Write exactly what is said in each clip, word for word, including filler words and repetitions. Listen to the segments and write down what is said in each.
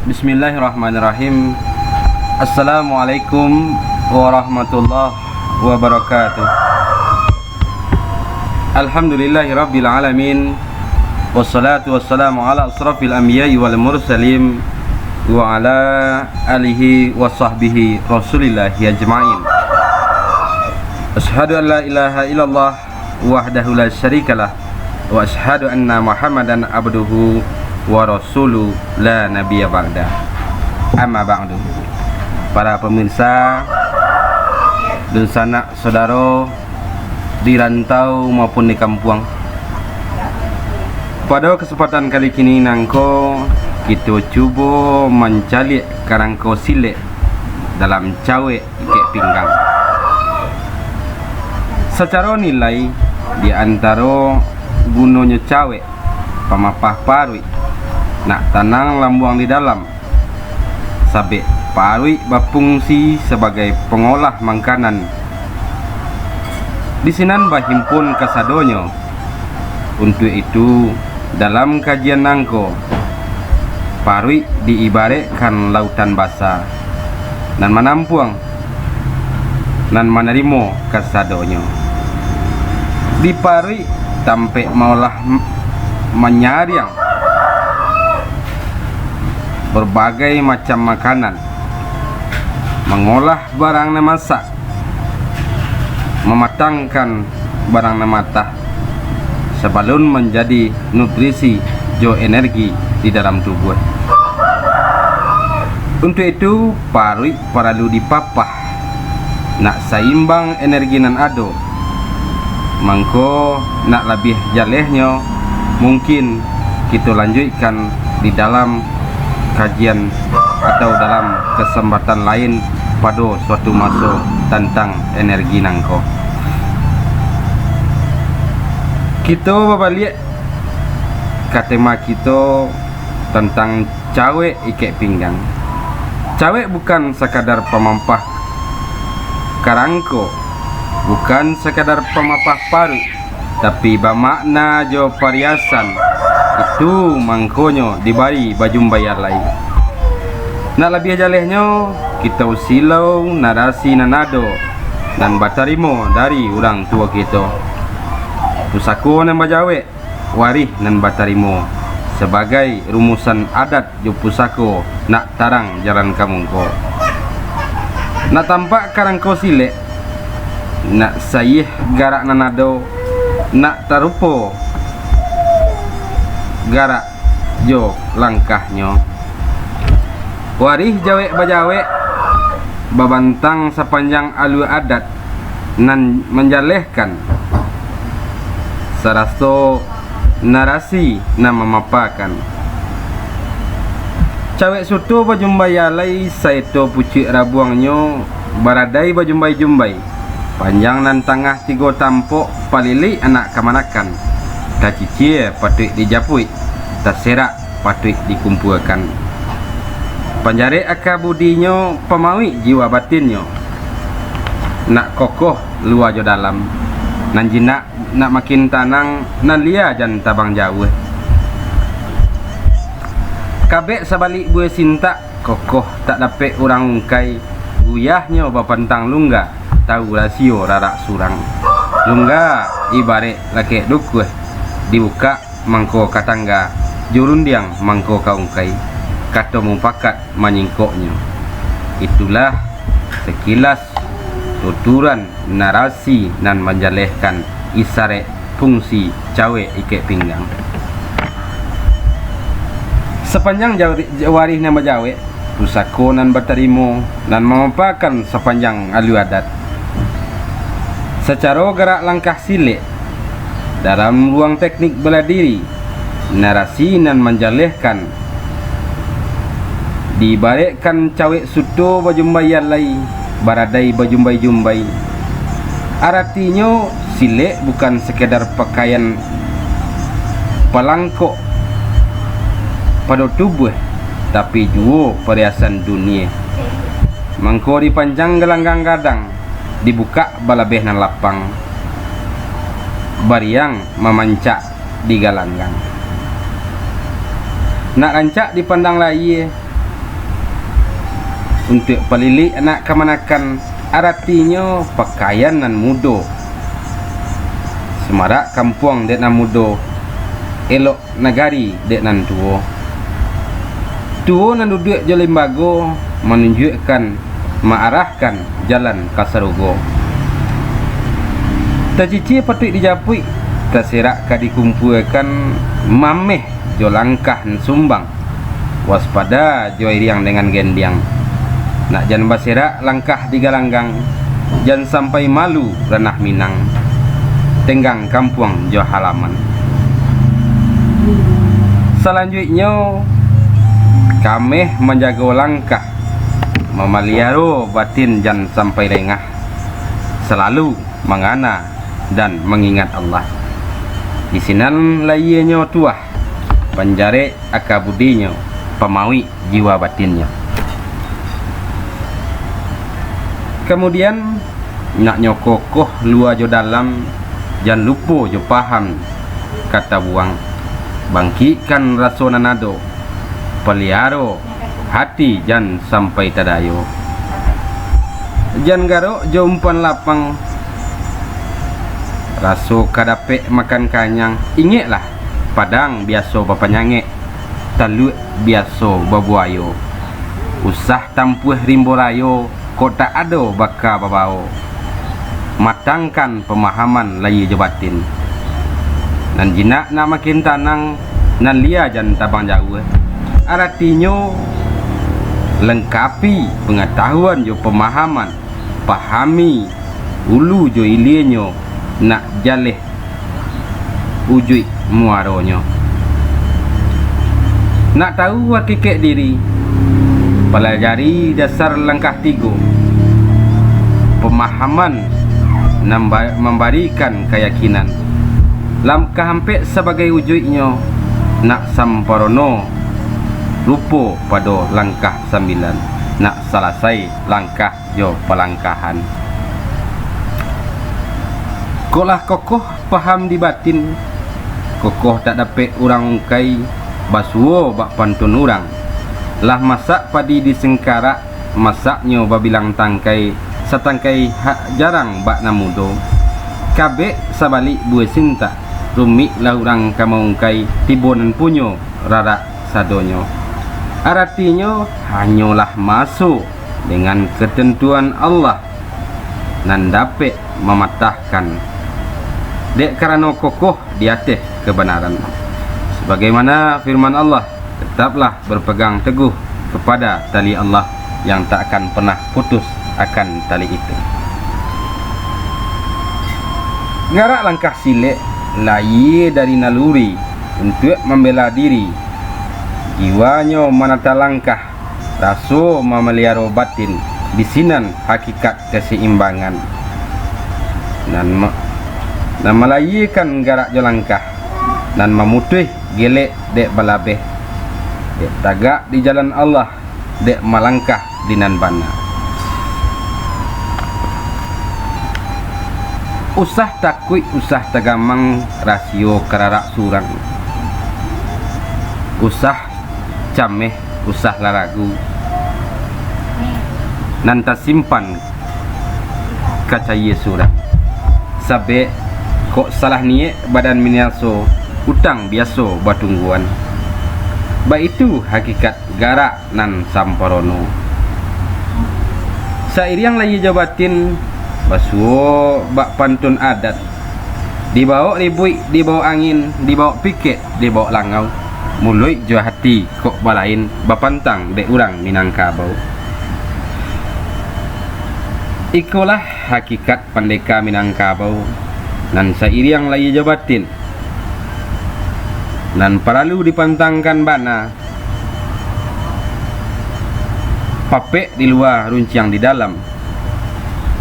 Bismillahirrahmanirrahim. Assalamualaikum warahmatullahi wabarakatuh. Alhamdulillahirabbil alamin. Wassalatu wassalamu ala asyrafil anbiya'i wal mursalin wa ala alihi wa sahbihi rasulillahi ajma'in. Asyhadu an la ilaha illallah wahdahu la syarikalah, wa asyhadu anna Muhammadan abduhu wa rasuluh la nabiyya ba'dah. Amma ba'du. Para pemirsa, dunsanak saudaro di rantau maupun di kampuang, pado kasempatan kali kini nangko, kito cubo mancaliak karangko silek dalam cawek ikek pinggang. Sacaro nilai, di antaro gunonyo cawek, pamapah paruik, nak tanang lambuang di dalam, sabek paruik bafungsi sabagai pangolah makanan. Di sinan bahimpun kasadonyo. Untuak itu, dalam kajian nangko, paruik diibaratkan lautan basa, nan manampuang, nan manarimo kasadonyo. Di paruik tampek maolah m-, manyariang barbagai macam makanan, mangolah barang nan masak, mamatangkan barang nan matah, sabalun manjadi nutrisi jo energi di dalam tubuah. Untuak itu, paruik paralu dipapah, nak saimbang energi nan ado. Mangko, nak labiah jalehnyo, mungkin kito lanjuikkan di dalam kajian atau dalam kasambatan lain pado suatu maso tantang energi nangko. Kito babaliak ka tema kito tantang cawek ikek pinggang. Cawek bukan sakadar pamampah karangko, bukan sakadar pamampah paruik, tapi bamakna jo pariasan. Itu mangkonyo dibari bajumbai alai. Nak labiah jalehnyo, kito silau narasi nan ado, nan batarimo dari urang tuo kito. Pusako nan bajawek, warih nan batarimo, sabagai rumusan adat jo pusako nak tarang jalan ka muko. Nak tampak karangko silek, nak sayih garak nan ado, nak tarupo garak jo langkahnyo. Warih jawek bajawek, babantang sapanjang alua adat, nan manjalehkan, sarato narasi nan mamapakan. Cawek suto bajumbai alai, saeto pucuak rabuangnyo baradai bajumbai-jumbai, panjang nan tangah tigo tampok, palilik anak kamanakan, tacicia patuik dijapuik, taserak patuik dikumpuakan. Panjarek aka budinyo, pamauik jiwa batinnyo. Nak kokoh lua jo dalam, nan jinak nak makin tanang, nan lia jan tabang jauah. Kabek sabalik buah sintak, kokoh tak dapek urang ungkai, guyahnyo bapantang lungga, tahu rasio rarak surang. Lungga ibarek lakek dukuah, dibukak mangko ka tangga, jo rundiang mangko ka ungkai, kato mupakat manyingkoknyo. Itulah sakilas tuturan narasi nan manjalehkan isarek fungsi cawek ikek pinggang. Sapanjang jawari-, jawarih nan bajawek, pusako nan batarimo, nan mamapakan sapanjang alua adat. Sacaro garak langkah silek, dalam ruang teknik bela diri, narasi nan manjalehkan, diibaratkan cawek suto bajumbai alai, baradai bajumbai-jumbai. Aratinyo, silek bukan sakadar pakaian palangkok pado tubuah, tapi juo pariasan dunia. Mangko dipanjang galanggang gadang, dibukak balabeh nan lapang, bariang mamancak di galanggang. Nak rancak dipandang layie, Untuak palilik anak kamanakan, aratinyo pakaian nan mudo. Samarak kampuang dek nan mudo, elok nagari dek nan tuo. Tuo nan duduak jo limbago manunjuakkan, maarahkan jalan ka sarugo. Tacicia patuik dijapuik, taserak ka dikumpuakan, mameh jo langkah nan sumbang. Waspada jo iriang dengan gendiang. Nak jan baserak langkah digalanggang, jan sampai malu ranah Minang, tenggang kampuang jo halaman. Salanjuiknyo, kameh manjago langkah, mamaliaro batin jan sampai lengah, salalu mangana dan mangingat Allah. Di sinan lahianyo tuah, panjarek aka budinyo, pamauik jiwa batinnyo. Kamudian, naknyo kokoh lua jo dalam, jan lupo jo paham ka tabuang. Bangkikkan raso nan ado, paliaro hati jan sampai tadayo. Jan garok jo umpan lapang, raso ka dapek makan kanyang. Ingeklah, padang biaso bapanyangek, taluak biaso babuayo. Usah tampuah rimbo rayo, kok tak ado baka babao. Matangkan pamahaman lahia jo batin. Nan jinak nak makin tanang, nan lia jan tabang jauah. Aratinyo, lengkapi pangatahuan jo pamahaman, pahami ulu jo ilianyo, nak jaleh ujuik muaronyo. Nak tahu hakikek diri, palajari dasar langkah tigo. Pamahaman nan ba-, mambarikan kayakinan. Langkah ampek sabagai ujuiknyo, nak samparono rupo pado langkah sambilan, nak salasai langkah jo palangkahan. Kok lah kokoh paham di batin, kokoh tak dapek urang ungkai, basuo bak pantun urang. Lah masak padi di singkarak, masaknyo babilang tangkai, satangkai hak jarang bak nan mudo. Kabek sabalik buah sintak, rumik lah urang ka maungkai, tibo nan punyo rarak sadonyo. Aratinyo, hanyolah maso dengan ketentuan Allah nan dapek mamatahkan, dek karano kokoh di ateh kabanaran. Sabagaimana firman Allah, tetaplah berpegang teguh kepada tali Allah, yang tak akan pernah putus akan tali itu. Garak langkah silek, lahia dari naluri untuak mambela diri. Jiwanyo manata langkah, raso mamaliaro batin, di sinan hakikat kaseimbangan. Nan ma-, nan malayiakan garak jo langkah, nan mamutuih gelek dek balabeh, dek tagak di jalan Allah, dek malangkah di nan bana. Usah takuik, usah tagamang, rasio kararak surang. Usah cameh, usah laragu, nan tasimpan ka cayia surang. Sabek, kok salah niek badan miniaso, utang biaso batungguan. Baitu hakikat garak nan samparono. Sairiang lahia jo batin, basuo bak pantun adat. Dibawok ribuik, dibawok angin, dibawok pikek, dibawok langau. Muluik jo hati kok balain, bapantang dek urang Minangkabau. Ikolah hakikat pandeka Minangkabau, nan sairiang lahia jo batin, nan paralu dipantangkan bana. Papek di lua, runciang di dalam,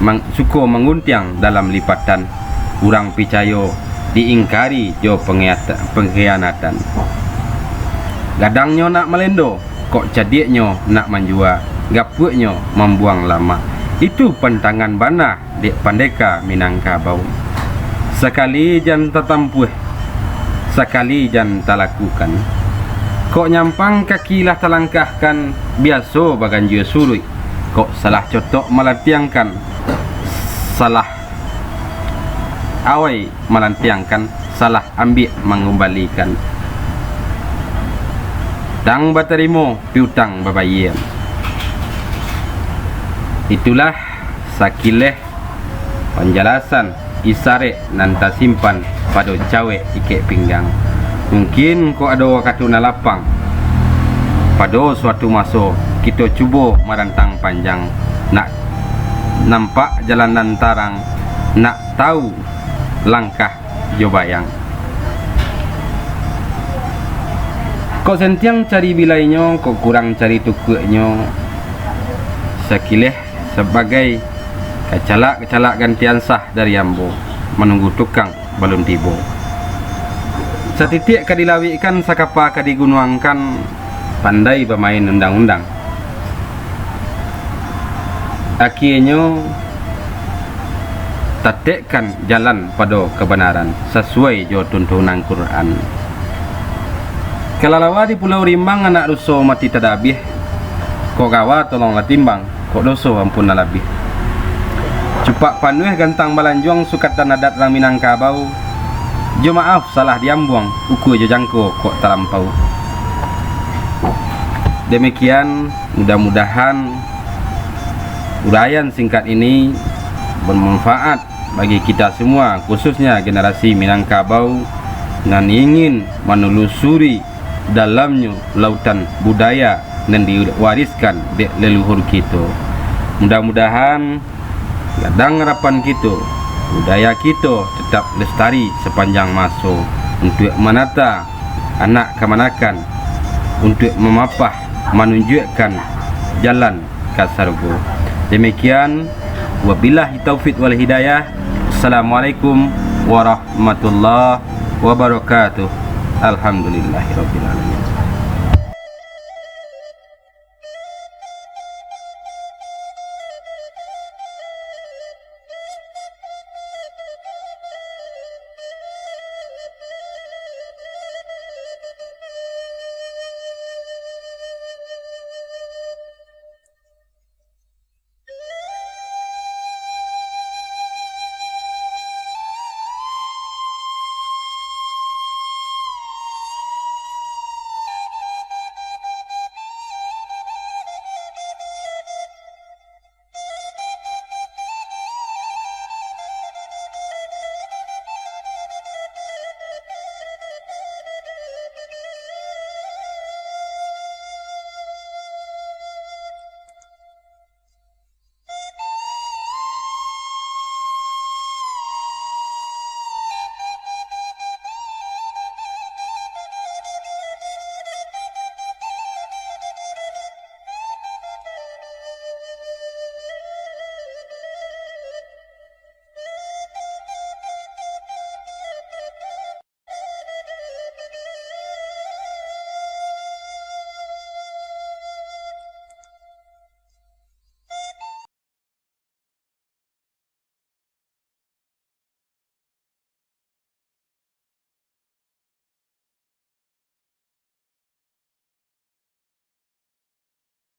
mang-, suko mangguntiang dalam lipatan. Urang picayo diingkari jo pengkhiata-, pengkhianatan. Gadangnyo nak malendo, kok cadiaknyo nak manjua, gapuaknyo mambuang lamak. Itu pantangan bana dek pandeka Minangkabau. Sakali jan tatampuah, sakali jan talakukan. Kok nyampang kaki lah talangkahkan, biaso baganjua suruik, Kok salah cotok malantiangkan, salah awai malantiangkan, salah ambiak mangumbalikan. Utang batarimo, piutang babayia. Itulah sakileh panjalasan isarek nan tasimpan pado cawek ikek pinggang. Mungkin kok ado wakatu nan lapang, pado suatu maso kito cubo marantang panjang, nak nampak jalan nan tarang, nak tau langkah jo bayang. Kok sentiang cari bilainyo, kok kurang cari tukuaknyo, sakileh sabagai kacalak-kacalak gantian sah dari ambo, manunggu tukang balun tibo. Satitiak ka dilawikkan, sakapa ka digunuangkan, pandai bamain undang-undang. Akienyo, tatekkan jalan pado kabanaran, sasuai jo tuntunan Quran. Kalalawa di Pulau Rimbang, anak duso mati tadabih. Kok gawa tolonglah timbang, kok doso ampun nan labiah. Cupak panuah gantang balanjuang, sukatan adat rang Minangkabau. Jo maaf salah diambuang, ukua jo jangko kok talampau. Demikian, mudah-mudahan uraian singkat ini bermanfaat bagi kita semua, khususnya generasi Minangkabau nan ingin manelusuri dalamnyo lautan budaya nan diwariskan dek leluhur kito. Mudah-mudahan gadang harapan kito, budaya kito tetap lestari sapanjang maso, untuak manata anak kamanakan, untuak mamapah, manunjuakkan jalan ka sarugo. Demikian, wabillahi taufik wal hidayah. Assalamualaikum warahmatullahi wabarakatuh. Alhamdulillahirabbil alamin.